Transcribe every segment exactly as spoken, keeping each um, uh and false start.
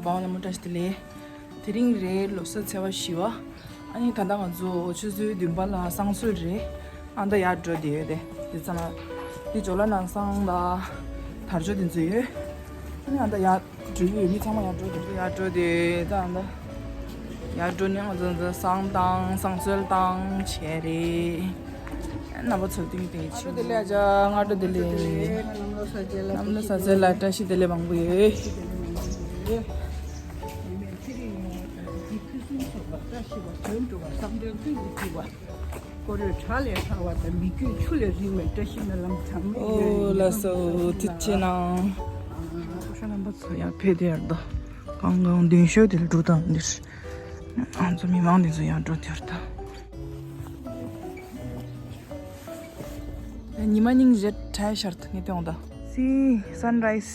འབངས་ལ་མོ་བཀྲ་ཤིས་བདེ་ལེགས། དེ་རིང་རེད་ལོ་གསར་ཚེས་པ་བཞི་པ། ཨ་ནི་ད་ལྟ་ང་ཚོ་ཆུ་ཚོད་བདུན་པ་ལ་བསང་གསོལ་རེད། ཨ་ད་ཡར་འགྲོ་བསྡད་ཡོད་དེ། དེ་ཙམ་ལ་དེ་ཇོ་ལ་ནང་བསང་ལ་དར་ལྕོག་དེ་ཚོ་ཡོད། ཨ་ནི་ཨ་ད་ཡར་འགྲོ་གི་ཡོད། མི་ཚང་མ་ཡར་འགྲོ་གི་ཡོད། ཡར་འགྲོ་དེ་ད་ཨ་ད་ཡར་འགྲོ་ནས་ང་ཚོ་ཚོ་བསང་བཏང་བསང་གསོལ་བཏང་བྱས་རེད། རྣམ་པ་ཚོ་ཏིང་ཏིང་ཆུ་བདེ་ལེགས་ཨ་ཅག་སྔ་དྲོ་བདེ་ལེགས། ནམ་ལོ་གསར་བརྗེ་ལ་བཀྲ་ཤིས་བདེ་ལེགས་མང་པོ་ཡོད། ཁོ་རེ་བྲག་ལས་ཐར་བ་དང་མི་བསྐྱོད་ཆུ་ལས་རིང་བའི་བཀྲ་ཤིས་སྨོན་ལམ་ཚང་མ་ཨོ་ལ་སོ་ཐུགས་རྗེ་གནང་། ཨ་ཁོ་ཤ་རྣམ་པ་ཚོ་ཡར་ཕེབས་དེ་ཡར་དོ། གང་གང་མདུན་ཤོག་དེ་ལ་འགྲོ་དང་འདིར། ང་ཚོ་མི་མང་འདི་ཚོ་ཡར་འགྲོ་དེར་ད། ཉི་མ་སྙིང་རྗེ་ཁྲ་ཤར་ཐུབ་ངེས་ཏེ་འོང་ད། See sunrise.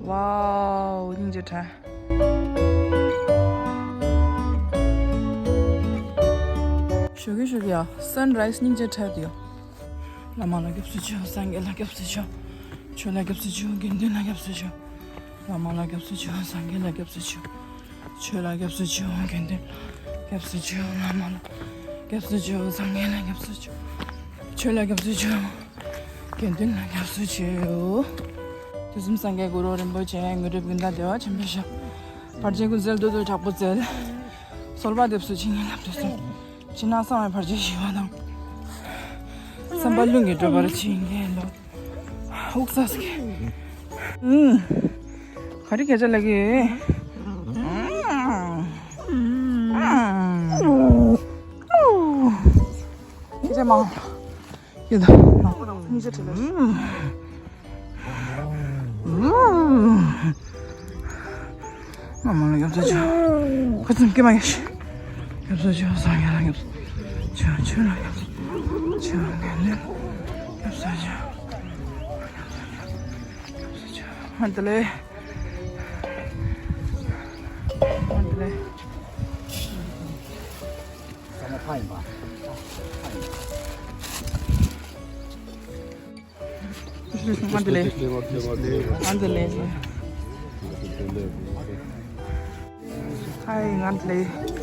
Wow, སྙིང་རྗེ་ཁྲ། ཞོགས་ཀས་ཞོགས་ཀས་ཡ། Sunrise སྙིང་རྗེ་ཁྲ་དེ་ཡ། བླ་མ་ལ་སྐྱབས་སུ་མཆིའོ། སངས་རྒྱས་ལ་སྐྱབས་སུ་མཆིའོ། ཆོས་ལ་སྐྱབས་སུ་མཆིའོ། དགེ་འདུན་ལ་སྐྱབས་སུ་མཆིའོ། བླ་མ་ལ་སྐྱབས་སུ་མཆིའོ། སངས་རྒྱས་ལ་སྐྱབས་སུ་མཆིའོ། ཆོས་ལ་སྐྱབས་སུ་མཆིའོ། དགེ་འདུན་ལ་སྐྱབས་སུ་མཆིའོ། བླ་མ་ལ་སྐྱབས་སུ་མཆིའོ། སངས་རྒྱས་ལ་སྐྱབས་སུ་མཆིའོ། ཆོས་ལ་སྐྱབས་སུ་མཆིའོ། དགེ་འདུན་ལ་སྐྱབས་སུ་མཆིའོ། དུས་གསུམ་སངས་རྒྱས་གུ་རུ་རིན་པོ་ཆེ། དངོས་གྲུབ་ཀུན་བདག་བདེ་བ་ཆེན་པོའི་ཞབས། བར་ཆད་ཀུན་སེལ་བདུད་འདུལ་དྲག་པོའི་རྩལ། གསོལ་བ་འདེབས་སོ་བྱིན་གྱིས་བརླབ་ཏུ་གསོལ། ཕྱི་ནང་གསང་བའི་བར་ཆད་ཞི་བ་དང་། བསམ་པ་ཀུན་གྱི་སྒྲིབ་པ་ཇི་བཞིན་སྐྱེས་ལོ། ཧུག་ས་སི་ཀེ། ཨུམ། ག་རེ་སྐད་ཆ་ལབ་ཀྱི་ཡོད། སྐད་ཆ་མང་། ཡོད་ད། སྙིང་རྗེ་ཁྲ་ལ། མ་མ་ལ་སྐྱབས་སུ་མཆིའོ། ཁ་ཚུམ་སྐྱེ་མ་ཡེ་ཤི། སྐྱབས་སུ་མཆིའོ། སངས་རྒྱས་ལ་སྐྱབས་སུ་མཆིའོ། ཆོས་ལ་སྐྱབས་སུ་མཆིའོ། དགེ་འདུན་ལ་སྐྱབས་སུ་མཆིའོ། སྐྱབས་སུ་མཆིའོ། ཨ་ད་ལེ། ཨ་ད་ལེ། ང་འདི་ལས། ང་འདི་ལས། ཧའི་ང་འདི་ལས།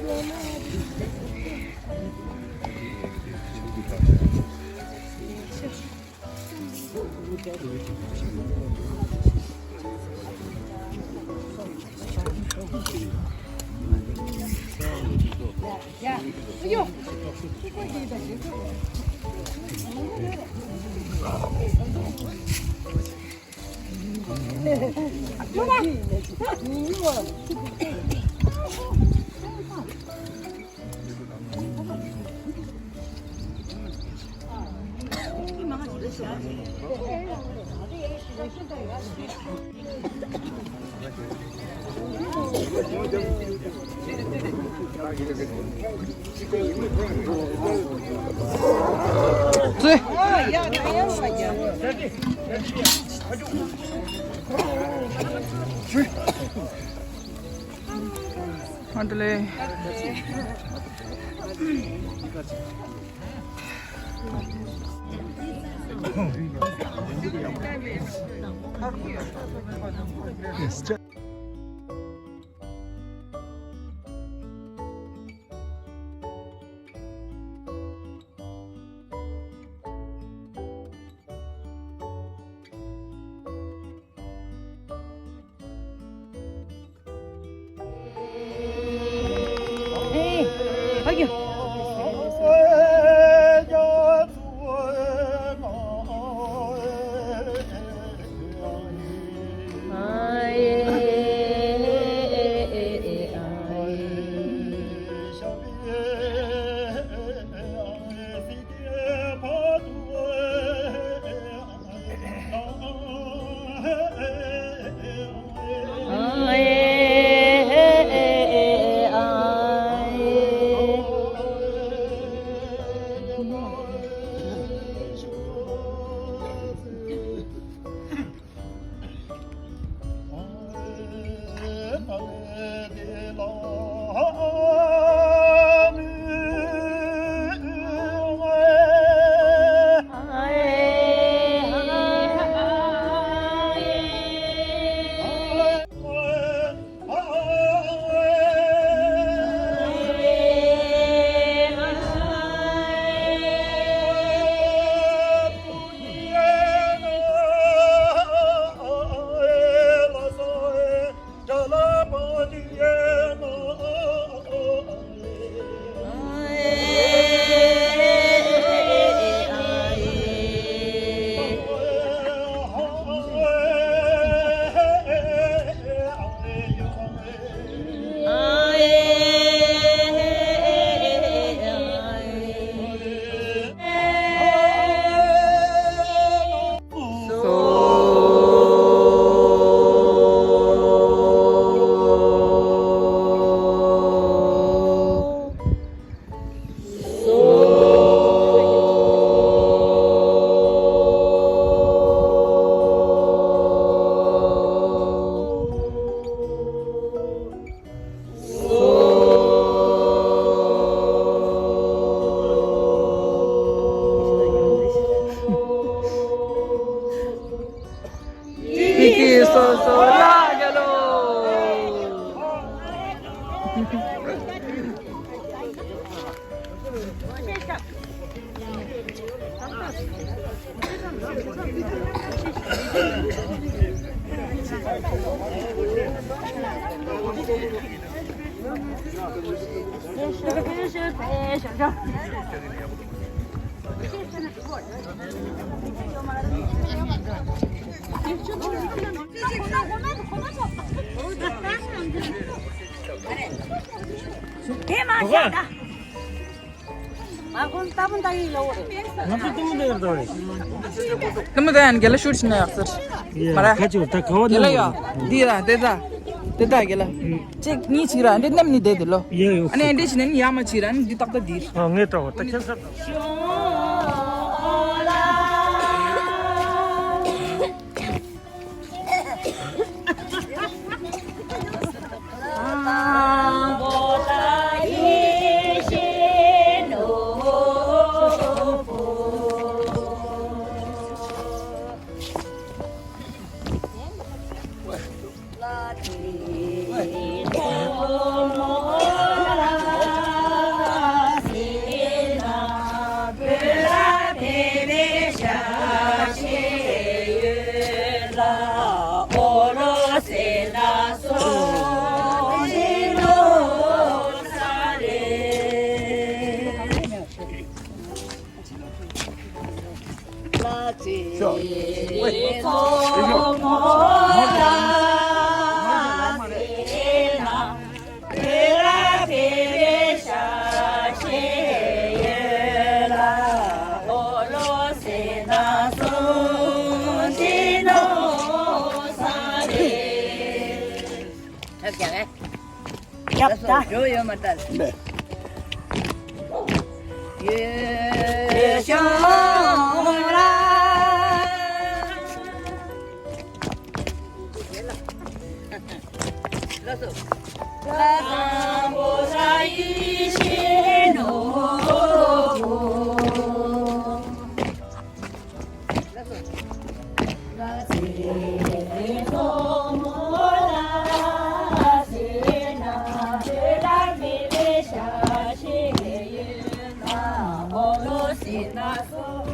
ཀྱི་སོ་སོ་ལ་རྒྱལ་ལོ། དེ་མ་བྱ་ད། ང་ཁོང་ལྟ་བུ་ལྟ་ཡི་ཡོད་རེད། ང་ཚོ་ལྟད་མོ་ལྟ་ཡར་འགྲོ་རེད། ལྟད་མོ་ལྟ་ཡང་རྒན་ལགས་ཤུར་ཕྱིན་ན་ཡག་ཟེར། ཡ། མ་ར། ཁ་ཅིག་ད་ག་བ་རྒན་ལགས་ལྟ་ཡོད། འདི་ར་དེ་ད། དེ་ད་རྒན་ལགས། གཅིག་གཉིས་གཅིག་ར་འདི་ནམ་ནི་དེ་དེ་ལོ། ཡ་ཡོ། ཨ་ནི་འདི་ཕྱིན་ན་ནི་ཡ་མ་ཕྱིན་ར་ནི་འདི་ཏག་ཏག་འདི། ཨ་ངས་ལྟ་བ་ད་ཁྱེད་ས། ཐབས་ཀྱང་ཨེ། རྒྱབ་ད། ཇོ་ཡོད་མ་ལྟར། ལེ། ཡེ་ཤོ་ར། ལགས་སོ།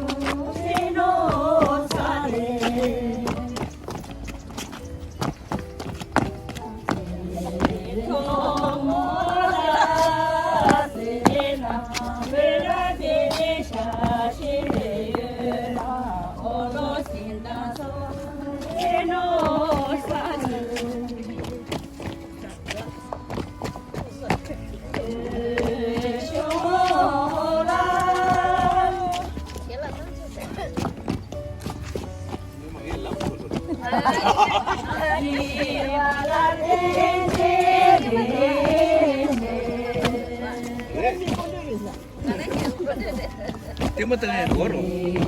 ལྟད་མོ་ལྟ་ཡས་འགྲོ་རོགས།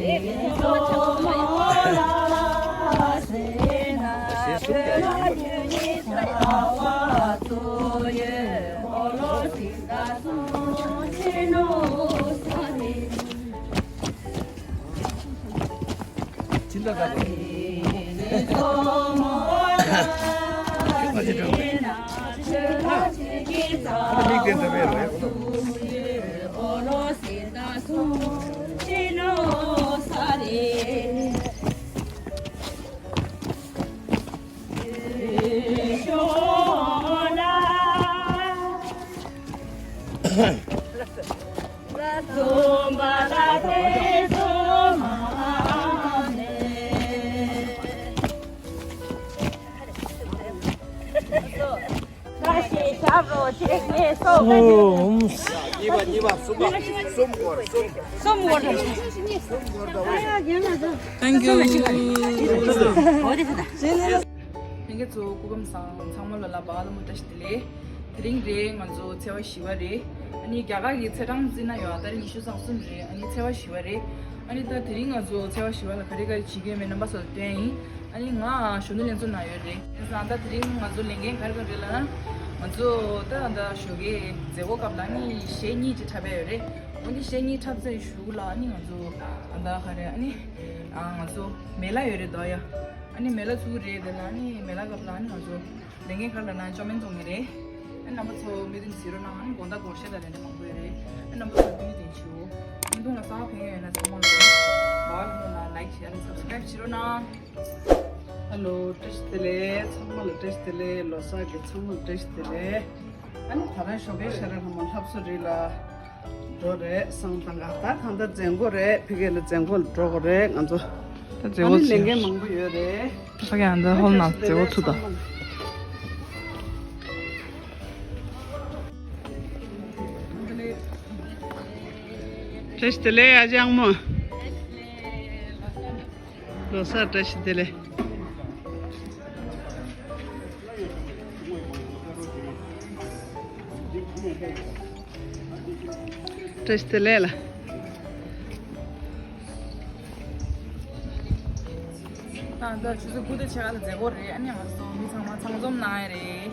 ཞེས་སུ་བསྐྱར་ཡིན་པར། ཅི་འདྲ་ག་རེད། ཁྱོད་ང་ཅི་འདྲ་བས། ཁོ་མིག་དེ་འདྲ་བས་རེད། Thank you. ལྷན་རྒྱས་ཚོ་སྐུ་ཁམས་བཟང་། ཚང་མ་ལོ་ལ་བག་ལ་མུ་ཏ་ཞིག་དེ་ལས། དེ་རིང་རེད་ང་ཚོ་ཚེས་པ་བཞི་པ་རེད། ཨ་ནི་རྒྱ་གར་གྱི་ཚེས་གྲངས་བརྩིས་ན་ཡོད་ཨ་ད་རེས་ཉི་ཤུ་རྩ་གསུམ་རེད། ཨ་ནི་ཚེས་པ་བཞི་པ་རེད། ཨ་ནི་ད་དེ་རིང་ང་ཚོ་ཚེས་པ་བཞི་པ་ལ་ག་རེ་ག་རེ་བྱེད་ཀྱི་ཡོད་མེད་རྣམ་པ་ཚོ་ལ་སྟོན་ཡིན། ཨ་ནི་ང་གཞོན་ནུ་ལྷན་ཚོགས་ནང་ཡོད་རེད། དེང་སང་ད་དེ་རིང་ང་ཚོ་ལས་འགན་ག་རེ་ག་རེ་རེད་ལབ་ན། ང་ཚོ་ད་ད་ཞོགས་ཀའི་མཛད་སྒོ་སྐབས་ལ་ཨ་ནི་གཞས་གཉིས་ཅིག་འཁྲབ་པ་ཡོད་རེད། འོ་ནི་གཞས་གཉིས་འཁྲབ་ཚར་གཞུག་ལ་ཨ་ནི་ང་ཚོ་ད་ག་རེ་ཨ་ནི་ང་ཚོ་མེ་ལ་ཡོད་རེད་དོ་ཡ། ནི་མེ་ལ་ཚུགས་རེད། དེ་ལ་ནི་མེ་ལ་སྐབས་ལ་ནི་ང་ཚོ་ལས་འགན་ཁག་ལ་ན་ཅོ་མེན་ཙོང་ངེ་རེད། ཨ་རྣམ་པ་ཚོ་མི་དུན་ཟེར་རོ་ན་ཨ་ནི་དགོང་དག་སྒོར་གཞས་དང་ལས་འདྲ་མང་པོ་ཡོད་རེད། ཨ་རྣམ་པ་ཚོ་མི་དུན་ཆུ་མི་དུན་ལ་ས་ཕན་ཡོད་ན་ཚང་མ་ལ་བ་ལ་ལ་ལའིཀ་ཤེར་ཨ་ནི་སབ་སི་ཀ་རེབ་བྱེད་རོ་ན། ཧ་ལོ། བཀྲ་ཤིས་བདེ་ལེགས། ཚང་མ་ལ་བཀྲ་ཤིས་བདེ་ལེགས། ལོ་གསར་གྱི་ཚང་མ་ལ་བཀྲ་ཤིས་བདེ་ལེགས། ཨ་ནི་ད་རང་ཞོགས་ཀའི་ཤ་ར་ཧ་མ་ལྷབ་སོ་རི་ལ་འགྲོ་རེད། སང་ཏང་ག་ད་གང་ལྟར་མཛད་སྒོ་རེད། ཕ་གི་ལ་མཛད་སྒོ་ལ་འགྲོ་དགོས་རེད་ང་ཚོ། ད་མཛད་ཨ་སྒོ་ནི་ལས་ཚུན་འགན་མང་པོ་ཡོད་རེད། ཕ་གི་ཨ་འདི་ཧོལ་ནང་མཛད་སྒོ་ཚུགས་དང་། བཀྲ་ཤིས་བདེ་ལེགས་ཨ་ཅག་མོ། ལོ་གསར་བཀྲ་ཤིས་བདེ་ལེགས། བཀྲ་ཤིས་བདེ་ལེགས་ལ། ད་ད་ཆུ་ཚོད་དགུ་དང་ཕྱེད་ཀ་ལ་མཛད་སྒོ་རེད། ཨ་ནི་ང་ཚོ་མི་ཚང་མ་ཚང་འཛོམས་གནང་ཡ་རེད།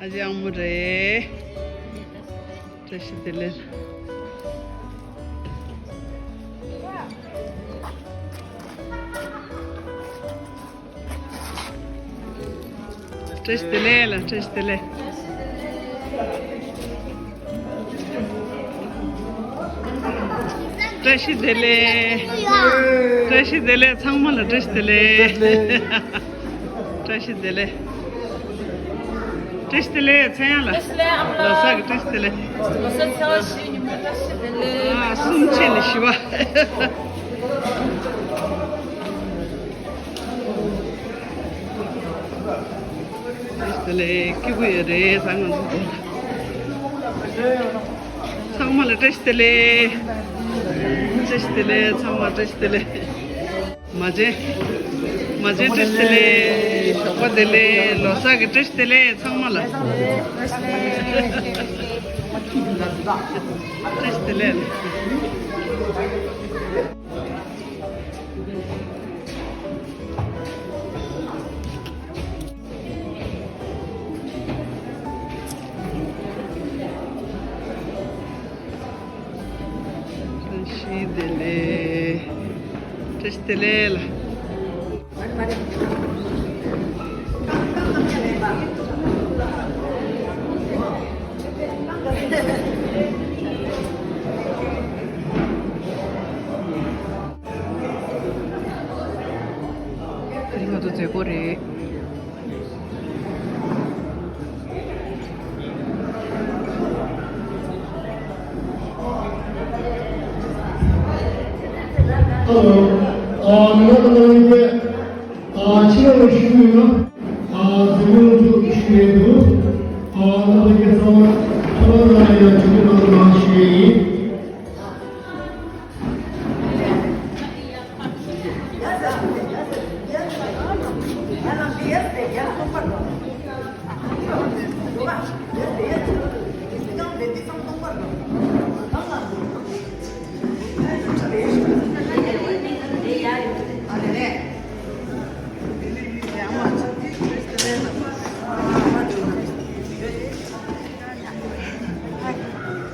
ཨ་ཅག་མོ་རེད། བཀྲ་ཤིས་བདེ་ལེགས། བཀྲ་ཤིས་བདེ་ལེགས་ལ། བཀྲ་ཤིས་བདེ་ལེགས། བཀྲ་ཤིས་བདེ་ལེགས། བཀྲ་ཤིས་བདེ་ལེགས། ཚང་མ་ལ་བཀྲ་ཤིས་བདེ་ལེགས། བཀྲ་ཤིས་བདེ་ལེགས། བཀྲ་ཤིས་བདེ་ལེགས་ཚེ་དབྱངས་ལ། ལོ་གསར་གྱི་བཀྲ་ཤིས་བདེ་ལེགས། ལོ་གསར་ཚེས་པ་བཞི་ཉིན་མོ་བཀྲ་ཤིས་བདེ་ལེགས། ཨ་གསུམ་ཆེ་ནི་བཞི་པ། བཀྲ་ཤིས་བདེ་ལེགས། སྐྱིད་པོ་ཡོད་རེད་ད་ང་ཚོ། ཚང་མ་ལ་བཀྲ་ཤིས་བདེ་ལེགས། བཀྲ་ཤིས་བདེ་ལེགས། ཚང་མ་བཀྲ་ཤིས་བདེ་ལེགས། མ་བྱན། མ་བྱན་བཀྲ་ཤིས་བདེ་ལེགས། ཞོགས་པ་བདེ་ལེགས། ལོ་གསར་གྱི་བཀྲ་ཤིས་བདེ་ལེགས་ཚང་མ་ལ། བཀྲ་ཤིས་བདེ་ལེགས། བཀྲ་ཤིས་བདེ་ལེགས། བཀྲ་ཤིས་བདེ་ལེགས་ལ། འདི་ང་ཚོ་མཛད་སྒོ་རེད། ཨ་ལོ། ཨ་ང་ལ་ང་ལ་ཡིན་པས། ཨ་ཕྱི་ལ་ཞུ་ཡོད་ན། ཨ་ཟི་མོ་ལ་ཐུག་ཞུ་ཡོད་འདུག་ཨ་ལ་ལ་ཡ་ཚང་མ་ཐོ་རངས་ལ་ཡ་ཇུ་ལ་མ་ཞུ་ཡོད་ཡིན།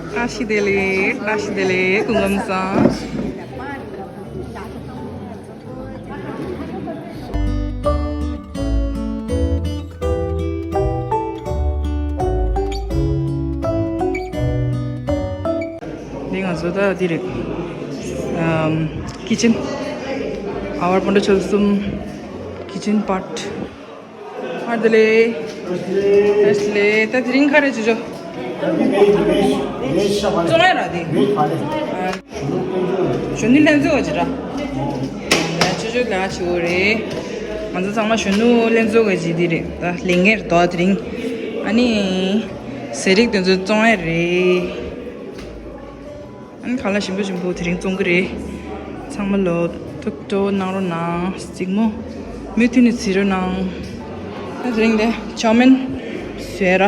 བཀྲ་ཤིས་བདེ་ལེགས། བཀྲ་ཤིས་བདེ་ལེགས། སྐུ་ཁམས་བཟང་། འདི་ང་ཚོ་ད་འདི་རེད། ཨམ། ཁི་ཆན། ཨ་ཝར་པོན་ཌ་ཆོལ་གསུམ་ཁི་ཆན་པར་ཊི། ཨ་དེ་ལེ། ཨ་དེ་ལེ། ད་དེ་རིང་ག་རེ་བྱེད་ཆོག་བཙོང་ཡ་ར་དེ། གཞོན་ནུ་ལྷན་ཚོགས་ཀྱི་ར། ཆུ་ཆུ་ལ་ཆུ་རེད། ང་ཚོ་ཚང་མ་གཞོན་ནུ་ལྷན་ཚོགས་ཀྱི་དེ་རེད། ད་ལས་འགན་རེད་དོ་དེ་རིང་། ཨ་ནི། ཟས་རིགས་དེ་ཚོ་བཙོང་ཡ་རེད། ཨ་ནི་ཁ་ལག་ཞིམ་པོ་ཞིམ་པོ་དེ་རིང་བཙོང་གི་རེད། ཚང་མ་ལོ་ཐུགས་སྤྲོ་གནང་རོགས་གནང་། གཟིགས་མོ་མུ་མཐུད་ནས་གཟིགས་རོགས་གནང་། ད་དེ་རིང་དེ་ཅའོ་མིན་བཟོས་ར།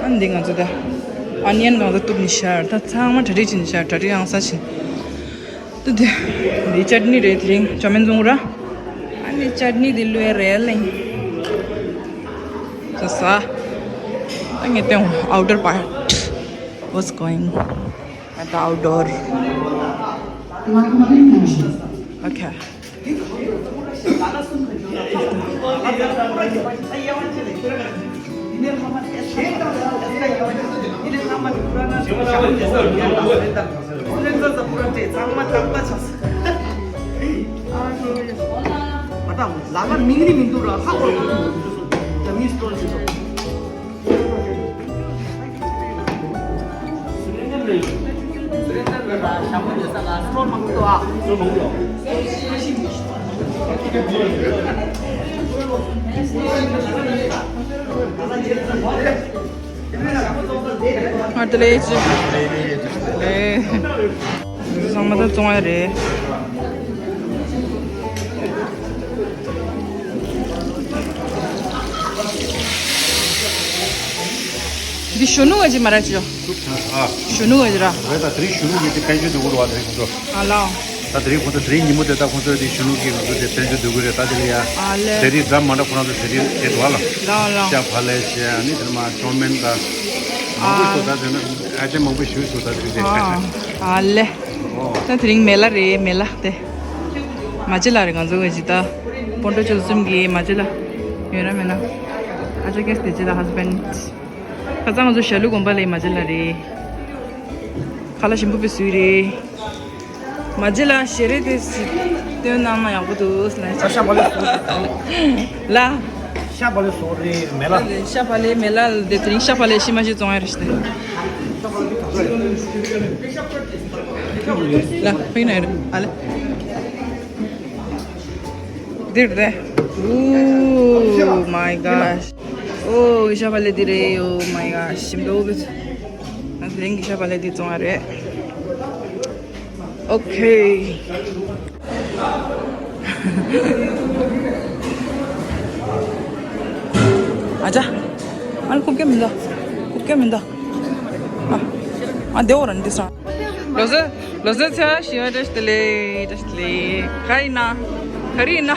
ཨ་ནི་འདི་ང་ཚོ་ད་ཨོ་ནི་ཡན་ང་ཚོ་གཏུབ་ནས་ཤར། ད་ཚང་མ་གྲ་སྒྲིག་བྱས་ནས་ཤར། གྲ་སྒྲིག་ཡང་ས་ཕྱིན། ད་དེ་འདི་ཅཊ་ནི་རེད། དེ་རིང་ཅའོ་མིན་བཙོང་ར། ཨ་ནི་ཅཊ་ནི་འདི་བླུགས་རེད་ལེ། ཟ་ཟ། ད་ངས་སྟོན། Outdoor part, what's going at the outdoor? Okay. ལ་ལ་མིང་ནི་མི་འདུག་ར་ཧ་གོ། ད་མི་སྟོན་ཞིག་སོ། ང་དེ་ལས་ཅི། ཨེ། ཚང་མ་ད་བཙོང་ཡ་རེད། འདི་གཞོན་ནུ་ག་ཅི་མ་ར་ཅི་ཡོ། ཨ། གཞོན་ནུ་ག་ཅི་ར། རེད་ད། དེ་རིང་གཞོན་ནུ་གི་དེ་དཔལ་འབྱོར་འདུག་གོ་ར་བ། དེ་རིང་ཁོང་ཚོ། ཨ་ལའོ། ད་དེ་རིང་ཁོང་ཚོ་དེ་རིང་ཉིན་མོ་དེ་ད་ཁོང་ཚོ་དེ་གཞོན་ནུ་གི་ང་ཚོ་དེ་དཔལ་འབྱོར་འདུག་གོ་རེད། ད་དེ་ལ་ཡ། ཨ་ལེ། དེ་རིང་འདྲ་མ་འདྲ་ཁོ་རང་ཚོ་དེ་རིང་དེ་འདུག་ཨ་ལ། ལའོ་ལའོ། ཤ་བག་ལེབ་བྱས། ཨ་ནི་དེ་ནས་མ་ཅོ་མེན་ད། མང་པོ་ཞིག་ད་དེ་ནས་ཨ་ཅེ་མང་པོ་ཞིག་སུ་ད་དེ་རིང་དེ། ཨ་ལེ། ད་དེ་རིང་མེ་ལ་རེད། མེ་ལ་དེ། མ་ཅི་ལ་རེད། ང་ཚོ་གི་ཇི་ད། སྤོན་ཊོ་ཆོལ་གསུམ་གི་མ་ཅི་ལ། ཡོད་ར་མེད་ན། ཨ་ཅག་གེ་སི་དེ་ཇི་ད་ཧས་བྷེན་ཌི། ཁ་སང་ང་ཚོ་ཞྭ་ལུ་དགོན་པ་ལ་མ་ཅི་ལ་རེད། ཁ་ལག་ཞིམ་པོ་དཔེ་བཟོས་རེད། མ་ཅི་ལ་ཞལ་རས་དེ་སྟོན་གནང་ན་ཡག་པོ་འདུག་ལ། ཤ་བག་ལེབ་བཟོ་རེད། ལ། ཤ་བག་ལེབ་བཟོ་རེད། མེ་ལ། ཤ་བག་ལེབ་མེ་ལ་དེ་དེ་རིང་ཤ་བག་ལེབ་ཤི་མ་ཤི་བཙོང་ཡ་རེད་ཤི་དེ། ལ་ཕིན་ནས་ཨ་ལེ། འདིར་རེད། Oh my gosh. Oh, ཤ་བག་ལེབ་འདི་རེད། Oh my gosh. ཞིམ་པོ་འདུག་ང་དེ་རིང་གི་ཤ་བག་ལེབ་འདི་བཙོང་ཡ་རེད། Okay. ཨ་ཅག་ཨ་ལ་རྐུབ་ཀྱག་མི་འདུག་རྐུབ་ཀྱག་མི་འདུག་ཨ། ཨ་དེ་འོ་ར་འདི་སང་། ལོ་སེ། ལོ་སེ་ཚེ་ཞི་བ་བཀྲ་ཤིས་བདེ་ལེགས། བཀྲ་ཤིས་བདེ་ལེགས། ག་ཡིན་ན། ག་རེ་ཡིན་ན།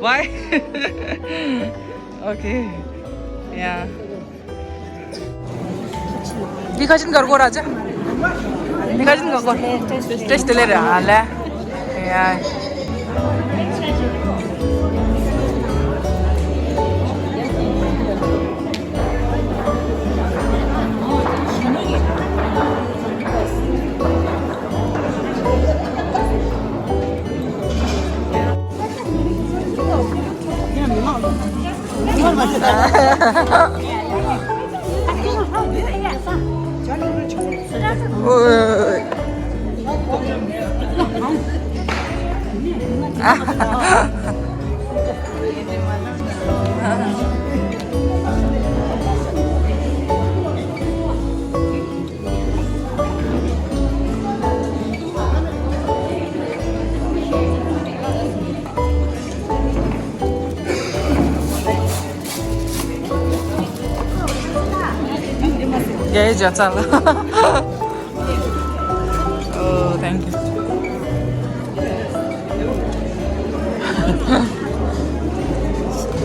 Why? Okay. Yeah. འདི་ཁ་ཆེན་གར་གོ་ར་ཅག་འདི་ཁ་ཆེན་གར་གོ། བཀྲ་ཤིས་བདེ་ལེགས་རེད། ཨ་ལེ། ཡ། རྒྱ་ཡིག་བརྗོད་ཚར་ལ། Oh, thank you.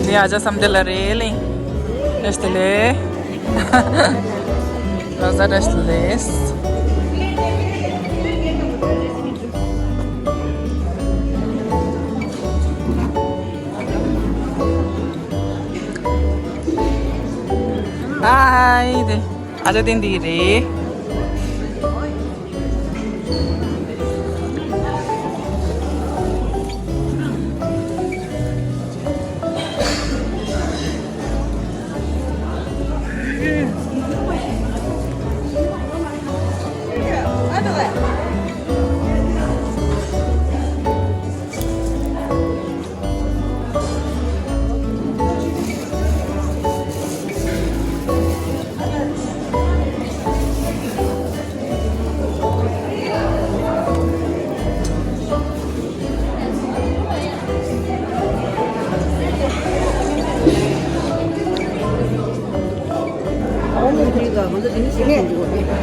འདི་ཨ་ཅག་བསམ་འདི་ལ་རེད་ལེ། བཀྲ་ཤིས་བདེ་ལེགས། རོ་ཟ་བཀྲ་ཤིས་བདེ་ལེགས། ཨ་ཧའི་དེ། ཨ་ཅག་དེ་འདི་རེད།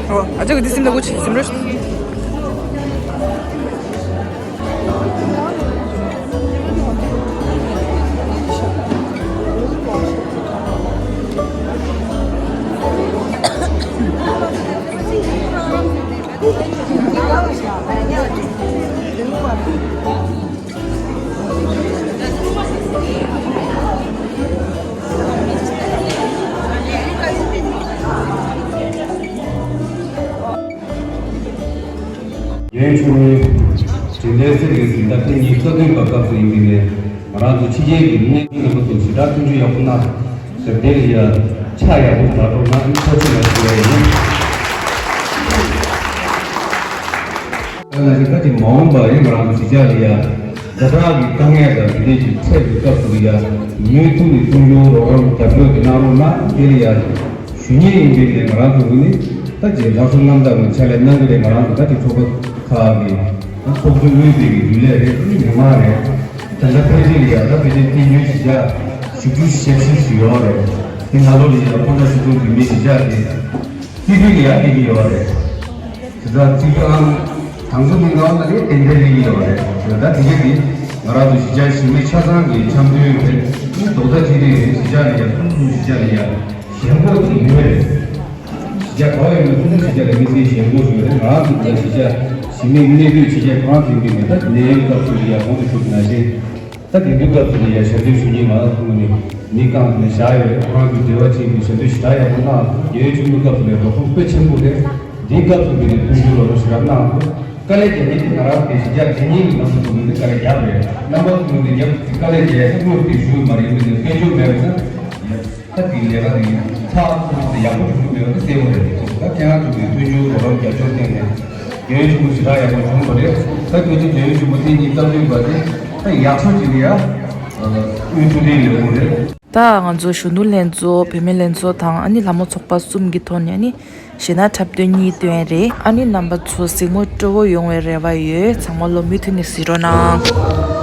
ཨོ། ཨ་ཅག་གི་འདི་སིམ་ད་གུ་ཆི་སིམ་རོ། དྲིན་ལན་གསེར་གྱི་འཛིན་གྲྭ་ཐེངས་གཉིས་རྩ་བདུན་པ་སྐབས་སུ་ཡིན་པའི་ནས་ང་རང་ཚོ་ཕྱི་རྒྱལ་གྱི་གནས་མི་རྣམ་པ་ཚོ་ཞེ་དྲག་མཐུན་འགྱུར་ཡག་པོ་གནང་ཟེར། དེ་ལ་ཡ་ཕྱག་ཡག་པོ་མ་སྤྲོ་ན་ཨི་ཐོག་ཆེ་ལ་ཞུ་ཡ་ཡིན། ད་ནང་བཞིན་ད་ཅིག་མ་འོངས་པ་ཡིན་ང་རང་ཚོ་གཞིས་ཆགས་ལ་ཡ་ཛ་དྲག་གི་དཀའ་ངལ་དང་དེ་འདྲའི་ཅིག་འཕྲད་པའི་སྐབས་སུ་ཡ་མུ་མཐུད་ནས་མཐུན་འགྱུར་རོགས་རམ་རྒྱབ་སྐྱོར་དེ་གནང་རོགས་གནང་། དེ་ལ་ཡ་ཞུ་མཁན་ཡིན་པའི་ནས་ང་རང་ཚོ་ངོས་ནས་ད་ཅིག་ལགས་སོ་རྣམ་དག་ངོས་ཕྱག་ལས་གནང་གི་རེད། ང་རང་ཚོ་ད་ཅིག་ཚོགས་པ་ཁག་གི་ཚོགས་གཙོ་དངོས་དེ་གི་རྒྱུན་ལས་རེད། མི་མང་རེད། ད་ལྟ་ཕལ་ཆེར་ལ་ཡ་ད་ཕལ་ཆེར་བསྟན་རྒྱུན་གཞིས་ཆགས་བཞི་བཅུ་ཞེ་བཞི་ཞིག་ཡོད་རེད། དེ་ནང་ལོགས་ལ་ཡ་ཁོང་ཚོ་ཞུ་གཏུག་འདི་མི་གཞིས་ཆགས་དེ་སྲིད་དོན་ལ་ཡ་སླེབས་ཀྱི་ཡོད་རེད། དེ་ཙང་སྲིད་དོན་ཨང་དང་ཚོ་མི་ང་བ་ལ་ནི་ཏན་ཏན་སླེབས་ཀྱི་ཡོད་རེད། ད་དེ་ག་དེ་ང་རང་ཚོ་གཞིས་ཆགས་གཞིས་མི་ཆ་ཚང་གི་འཆམ་མཐུན་རེད། རྡོག་རྩ་གཅིག་སྒྲིལ་རེད། གཞིས་ཆགས་ལ་ཡ་ཁོང་ཚོ་གཞིས་ཆགས་ལ་ཡ་ཞེན་ཁོག་ཅིག་ཡོད་རེད། གཞིས་ཆགས་ག་བ་ཡོད་ན་ཁོང་ཚོ་གཞིས་ཆགས་ལ་མི་སེར་ཞེན་ཁོག་ཞིག་ཡོད་རེད། ང་རང་ཚོ་གཞིས་ཆགས་གཞིས་མི་གནས་སྡོད་བྱེད་མཁན་ཁོ་རང་ཚོ་ཡིན་པས་ནས། ད་གནས་ཡུལ་སྐབས་སུ་ཡ་གོང་དུ་ཞུས་པ་ནང་བཞིན། ད་དེ་དུས་སྐབས་སུ་ཡ་ཞལ་འདོན་ཞུ་མཁན་ང་ཚོ་ནས་མི་རྐང་ནས་བཞག་ཡོད་རེད། ཁོ་རང་ཚོའི་འབྲེལ་བ་བྱས་ནས་ཞལ་འདོན་ཞེ་དྲག་ཡག་པོ་གནང་འདུག་རྒྱལ་ཡོངས་ཆེན་མོའི་སྐབས་སུ་ལས་རོགས་རམ་དཔེ་ཆེན་པོ་རེད། དེའི་སྐབས་སུ་འདི་ནས་མཐུན་འགྱུར་རོགས་རམ་ཞེ་དྲག་གནང་འདུག་དཀའ་ལས་རྒྱག་མཁན་དེ་ང་རང་ཚོའི་གཞིས་ཆགས་དེ་ཉིད་ཀྱི་རྣམ་པ་ཚོ་ངོས་ནས་དཀའ་ལས་རྒྱག་རེད། རྣམ་པ་ཚོ་ངོས་ནས་རྒྱབ་དཀའ་ལས་རྒྱག་ས་དངོས་དེ་ཞུ་མ་རེད། མི་ནས་དཔལ་འབྱོར་མེད་པ་ན། ད་དེའི་ལས་ཀ་དེ་ཚགས་ཚུད་པོ་ཡག་པོ་བྱུང་མེད་པ་དེ་གསལ་པོ་རེད། ད་ཁྱེད་རང་ཚོ་གི་མཐུན་འགྱུར་རོགས་རམ་རྒྱབ་སྐྱོར་བརྟེན་ནས་རྒྱལ་ཡོངས་ཆེན་མོ་ཞེ་དྲག་ཡག་པོ་བྱུང་བ་རེད། ད་ཁྱོད་ཚོ་རྒྱལ་ཡོངས་ཆེན་མོ་ཐེངས་གཉིས་རྩ་འཛིན་པ་དེ་ད་ཡག་ཤོས་ཅིག་ལ་ཡ་དབུས་གཙོ་འདི་ཡོད་པོ་རེད། ད་ང་ཚོ་གཞོན་ནུ་ལྷན་ཚོགས། བུད་མེད་ལྷན་ཚོགས་དང་ཨ་ནི་ལྷ་མོ་ཚོགས་པ་གསུམ་གྱི་ཐོག་ནས་ཨ་ནི་གཞས་སྣ་འཁྲབ་སྟོན་གཉིས་སྟོན་རེད། ཨ་ནི་རྣམ་པ་ཚོ་གཟིགས་མོ་སྤྲོ་བོ་ཡོང་བའི་རེ་བ་ཡོད། ཚང་མ་ལོ་མུ་མཐུད་ནས་གཟིགས་རོགས་གནང་།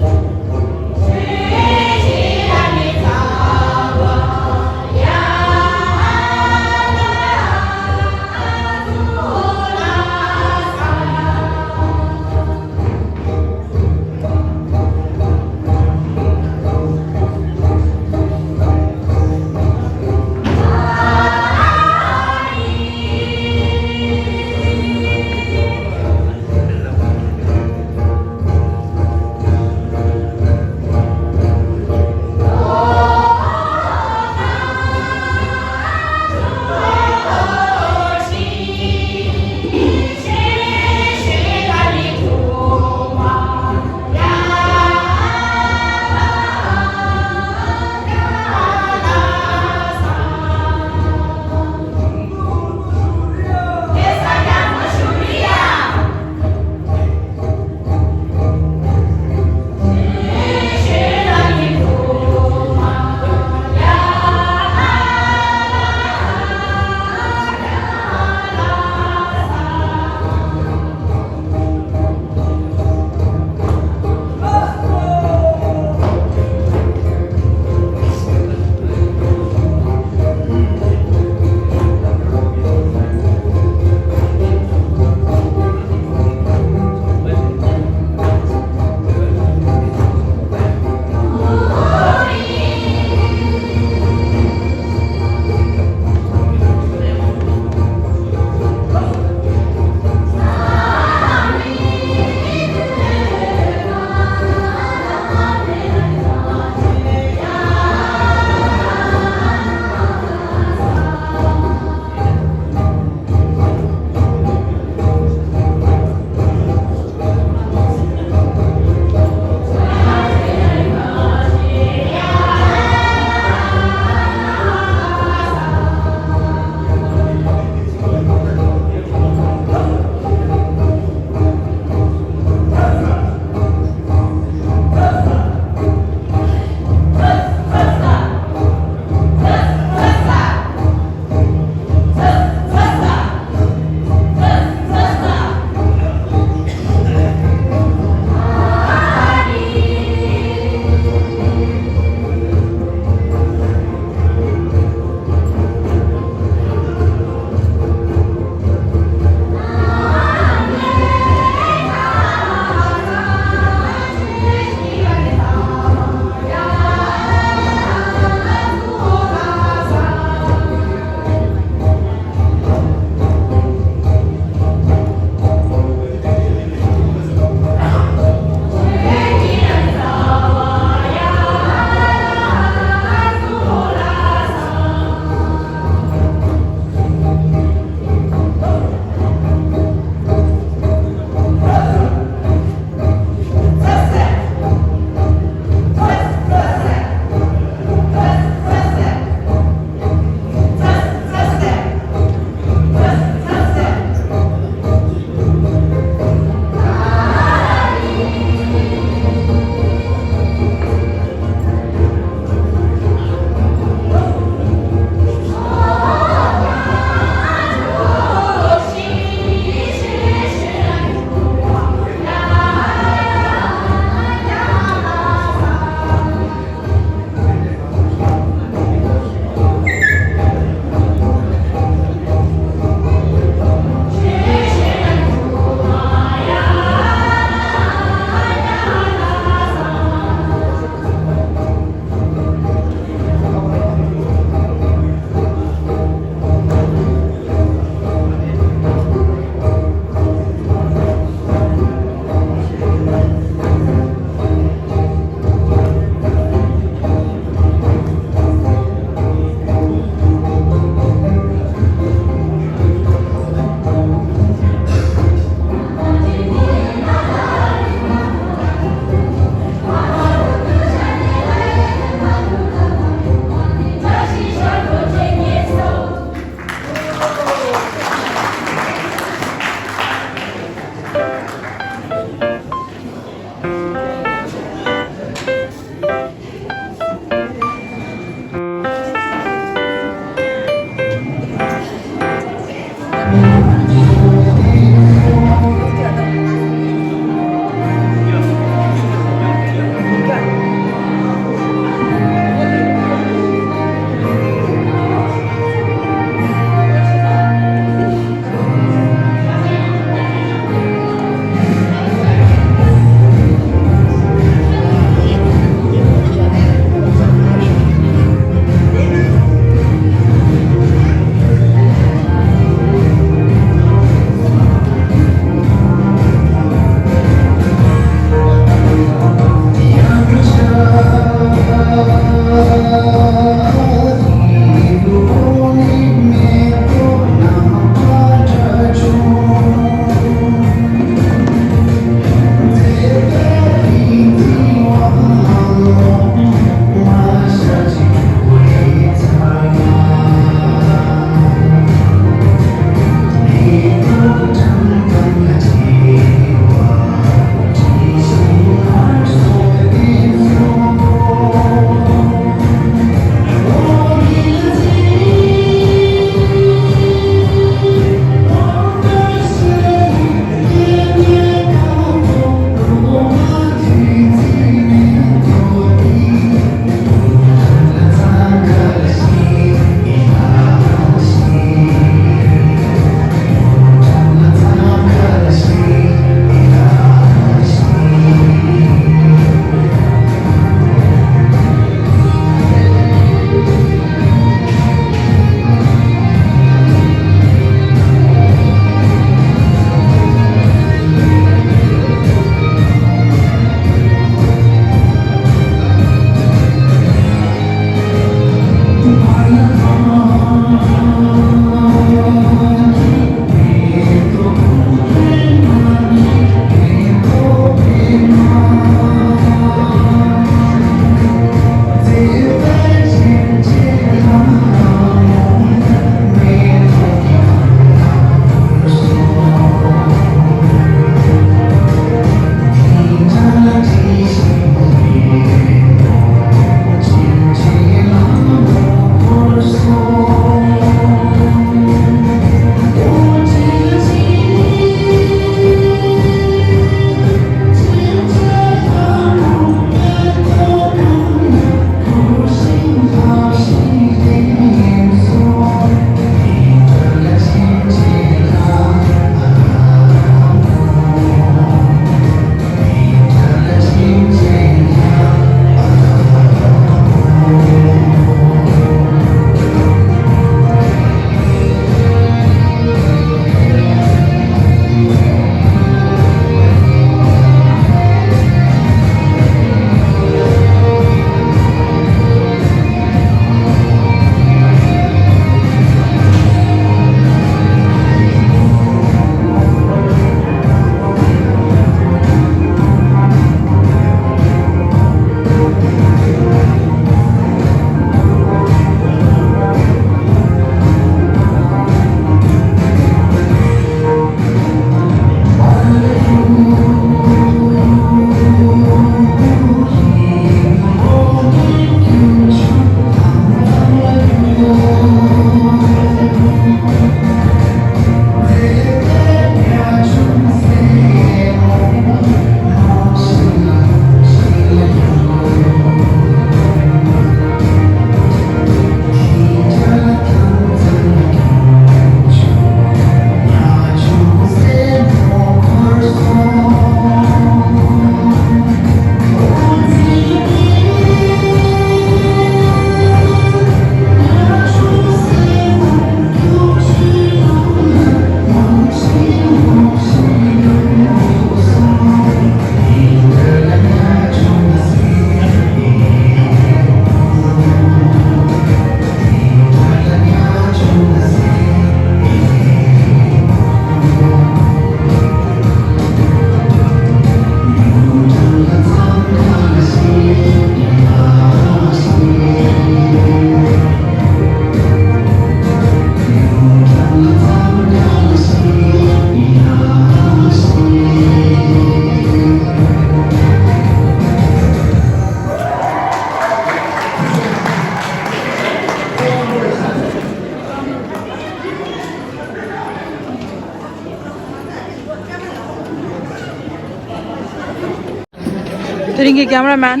དེ་རིང་གི་ཀེམ་ར་མེན་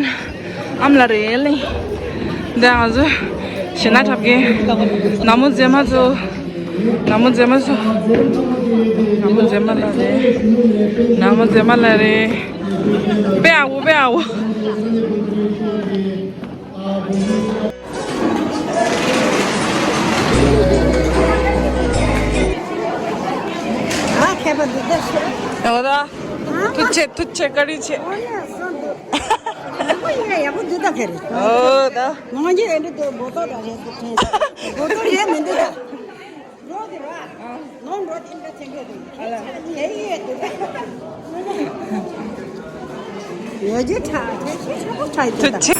ཨ་མ་ལགས་རེད་ལེ། འདི་ང་ཚོ་ཞེ་ན་འཁྲབ་མཁན་ནག་མོ་མཛེས་མ་ཚོ། ནག་མོ་མཛེས་མ་ཚོ། ནག་མོ་མཛེས་མ་ལགས་རེད། ནག་མོ་མཛེས་མ་ལགས་རེད། པེ་ཨ་བོ་པེ་ཨ་བོ། ཨ་ཁྱད་པར་འདུག་ད་ཤོད། ཡོད་ད། ཐུགས་རྗེ་ཆེ། ཐུགས་རྗེ་ཆེ། བཀའ་དྲིན་ཆེ། ཨོ་ཡ་སོང་འདུག་ཡག་པོ་ཡིན་ན་ཡག་པོ་འདུག་ད་ཁེ་རེད། ཨོ་ད། ང་གཉིས་ཨེ་འདྲ་འདུག་མོ་ཏོག་འདྲ་རེད་འདུག་དྲན། མོ་ཏོག་རེད་མི་འདུག་ད། འགྲོ་དེ་ར། ནང་འགྲོ་དེ་འདྲ་བྱེད་འགྲོ་དེ། ཨ་ལ། ཡེ་ཡེ་འདུག་ད། ཡོད་རྒྱུ་ཁྲ་ཁྲ་ཁྲ་ཁྲ་ཁྲ་ཡོད་ད།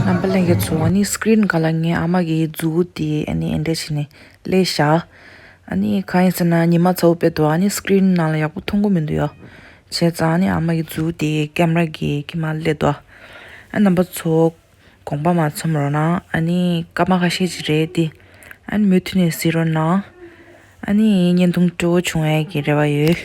རྣམ་པ་ལྷན་རྒྱས་ཚོ། ཨ་ནི་སི་ཀི་རིན་སྒང་ལ་ངས་ཨ་མ་གི་མཛུ་གུ་དེ་ཨ་ནི་འདི་འདྲ་བྱས་ནས་སླེབས་བཞག་ཨ་ནི་གང་ཡིན་ཟེར་ན་ཉི་མ་ཚ་པོ་དཔེ་འདུག་ཨ་ནི་སི་ཀི་རིན་ནང་ལ་ཡག་པོ་མཐོང་གི་མི་འདུག་ཡ། བྱས་ཙང་ཨ་ནི་ཨ་མ་གི་མཛུ་གུ་དེ་ཀེམ་ར་གི་དཀྱིལ་མ་སླེབས་འདུག་ཨ་ནི་རྣམ་པ་ཚོ་དགོངས་པ་མ་ཚོམ་རོགས་གནང་། ཨ་ནི་སྐར་མ་ཁ་ཤས་ཅིག་རེད་དེ། ཨ་ནི་མུ་མཐུད་ནས་གཟིགས་རོགས་གནང་། ཨ་ནི་བརྙན་ཐུང་སྤྲོ་བོ་བྱུང་ཡས་ཀྱི་རེ་བ་ཡོད།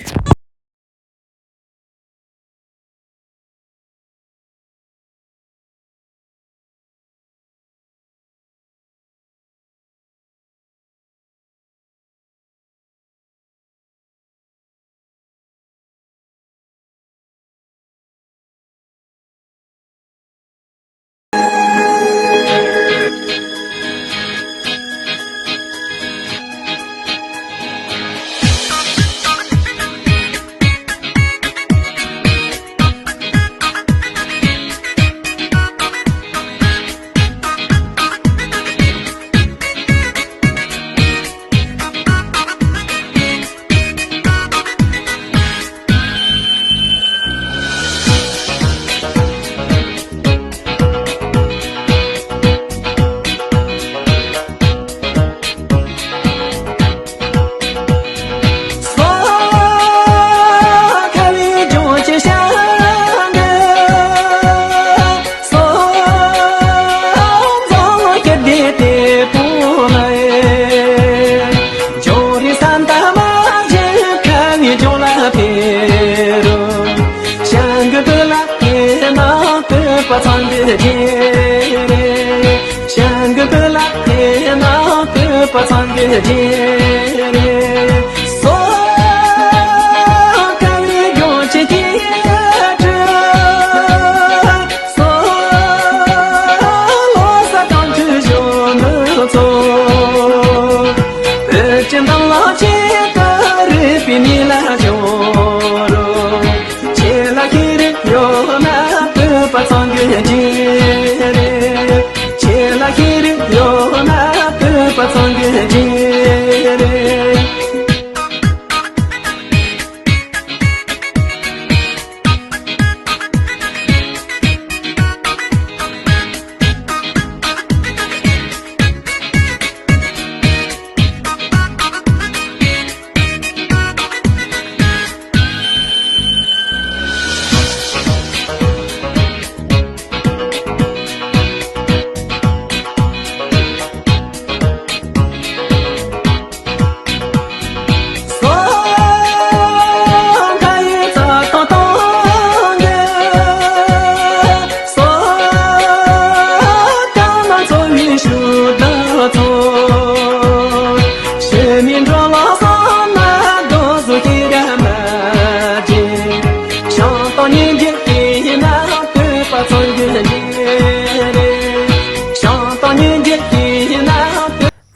ཚང་གི་རྗེས་རེད། ཞང་གི་བུ་ལ་ཕེབས་ན་བོད་པ་ཚང་གི་རྗེས་རེད། སོ་ཀ་བའི་ལྗོངས་ཀྱི་སྐྱིད་སྡུག་སོ་ལོ་ས་གང་དུ་བཞུགས་མི་ཚོ། བོད་ཀྱི་མདུན་ལམ་ཆེད་དུ་རིག་པའི་མི་ལ་སྦྱོར་རོགས། ཁྱེད་ལ་ཤེས་རིག་ཡོད་ན་བོད་པ་ཚང་གི་རྗེས་རེད། ཁྱེད་ལ་ཤེས་རིག་ཡོད་ན་བོད་པ་ཚང་གི་རྗེས་རེད།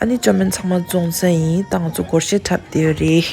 ཨ་ནི་ཅོ་མེན་ཚང་མ་རྫོང་ས་ཡིན། ད་ང་ཚོ་སྒོར་གཞས་འཁྲབ་བསྡད་ཡོད་རེད།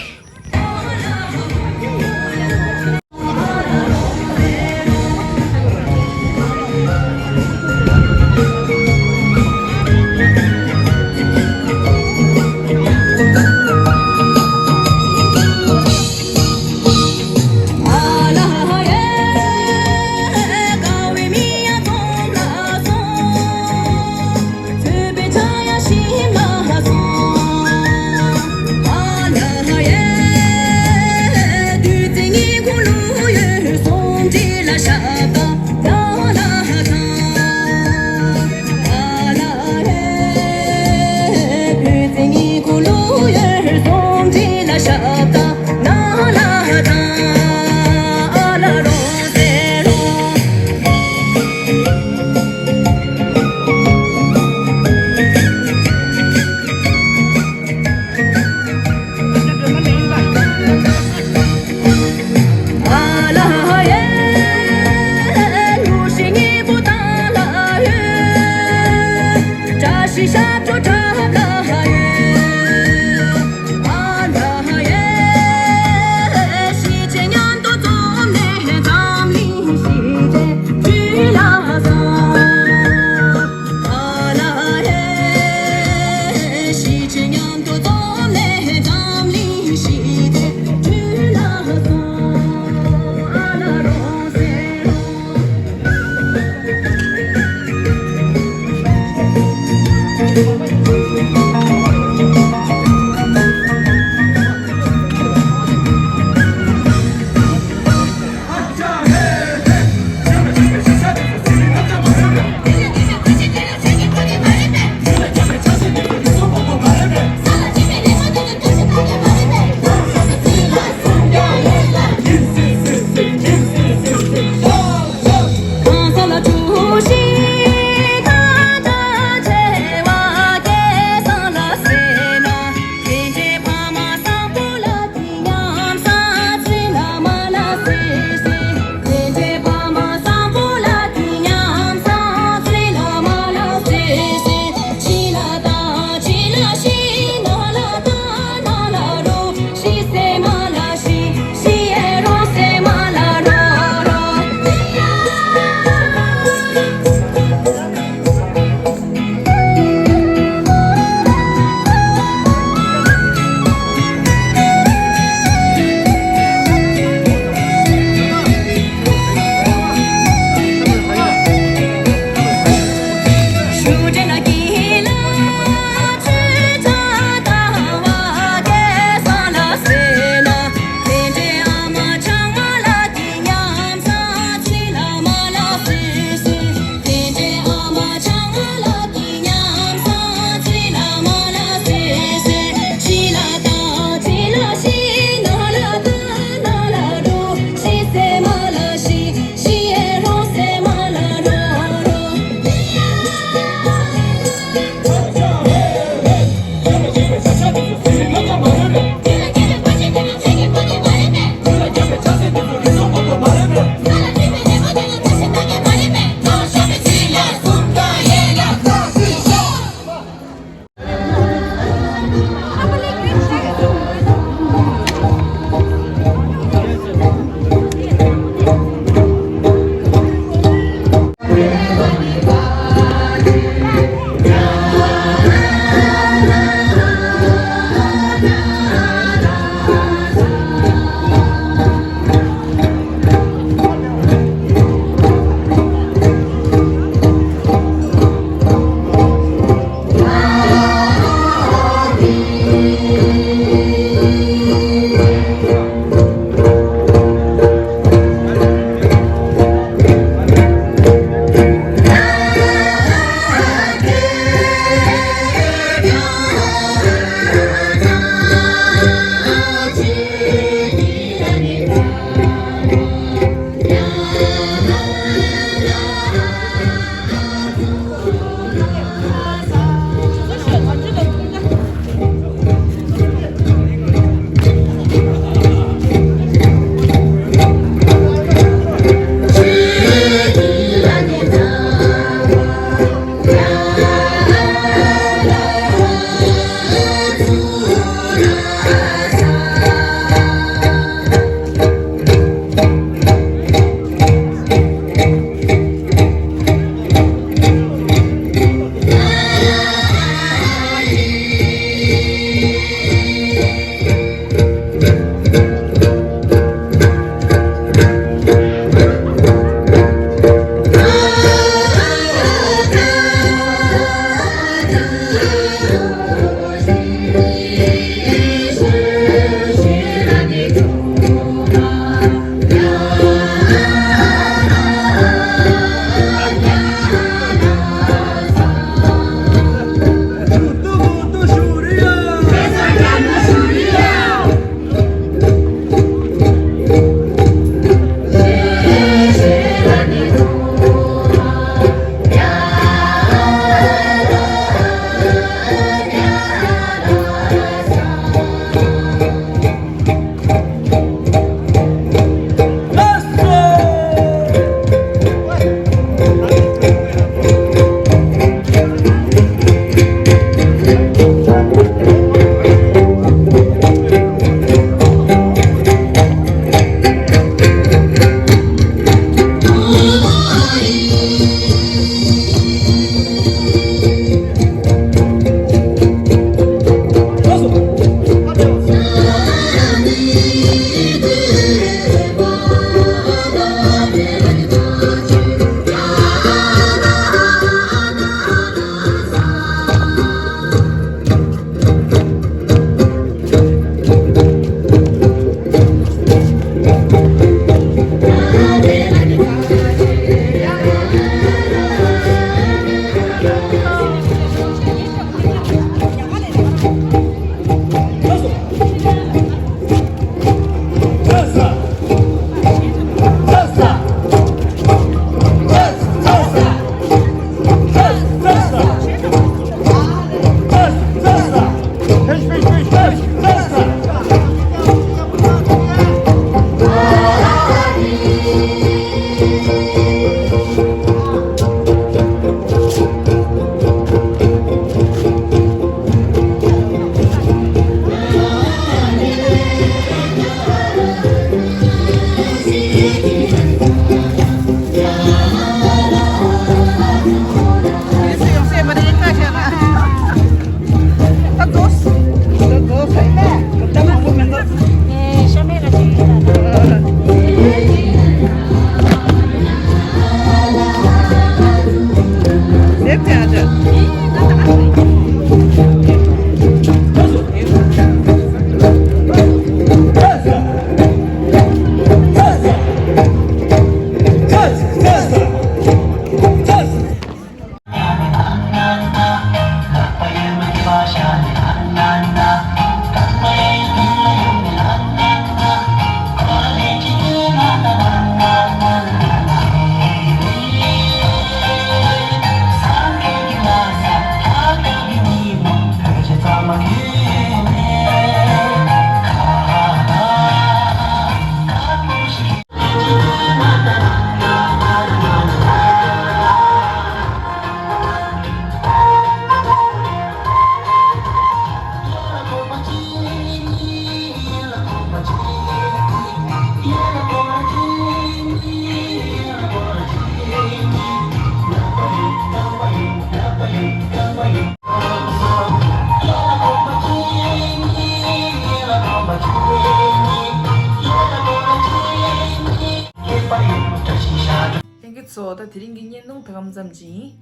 སོ་ད་དེ་རིང་གི་བརྙན་ཐུང་ད་གམ་ཙམ་ཅིག་ཡིན།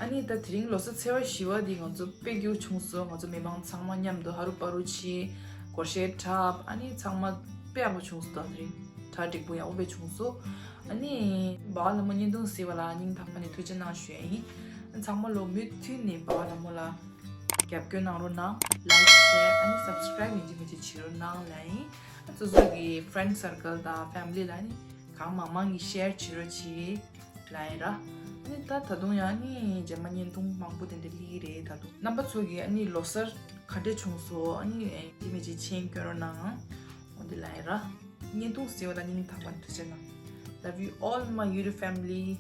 ཨ་ནི་ད་དེ་རིང་ལོ་གསར་ཚེས་པ་བཞི་པ་འདི་ང་ཚོ་དཔེ་སྐྱིད་པོ་བྱུང་སོང་། ང་ཚོ་མི་མང་ཚང་མ་མཉམ་དུ་ཧ་རུ་པ་རུ་བྱས། སྒོར་གཞས་འཁྲབ། ཨ་ནི་ཚང་མ་དཔེ་ཡག་པོ་བྱུང་སོང་། ད་དེ་རིང་གྲ་འགྲིག་པོ་ཡག་པོ་དཔེ་བྱུང་སོང་། ཨ་ནི་འབའ་ལ་མོ་བརྙན་ཐུང་གཟིགས་པ་ལ་སྙིང་ཐག་པ་ནས་ཐུགས་རྗེ་གནང་ཞུ་ཡ་ཡིན། ཚང་མ་ལོ་མུ་མཐུད་ནས་འབའ་ལ་མོ་ལ་རྒྱབ་སྐྱོར་གནང་རོགས་གནང་། ལའིཀ་ཤེར་ཨ་ནི་སབ་སི་ཀ་རའིབ་ཡིན་གཅིག་མིན་གཅིག་བྱེད་རོགས་གནང་ལབ་ཡིན། སོ་སོ་གི་ཕྲེན་སར་ཀལ་དང་ཕེ་མི་ལི་ལ་ནི་གང་མང་མང་གིས་ཤེར་བྱེད་རོགས་བྱེད་ལབ་ཡིན་ར། ཨ་ནི་ད་ད་དུང་ཡང་ནི་རྗེས་མ་བརྙན་ཐུང་མང་པོ་དེ་འདྲ་སླེབས་ཀྱི་རེད། ད་དུང་རྣམ་པ་ཚོ་གིས་ཨ་ནི་ལོ་གསར་ག་འདྲས་བྱུང་སོང་། ཨ་ནི་ཡིན་གཅིག་མིན་གཅིག་མཆན་སྐྱོན་རོགས་གནང་། འོ་འདི་ལབ་ཡིན་ར། བརྙན་ཐུང་གཟིགས་པ་ལ་སྙིང་ཐག་པ་ནས་ཐུགས་རྗེ་གནང་། Love you all my YouTube family.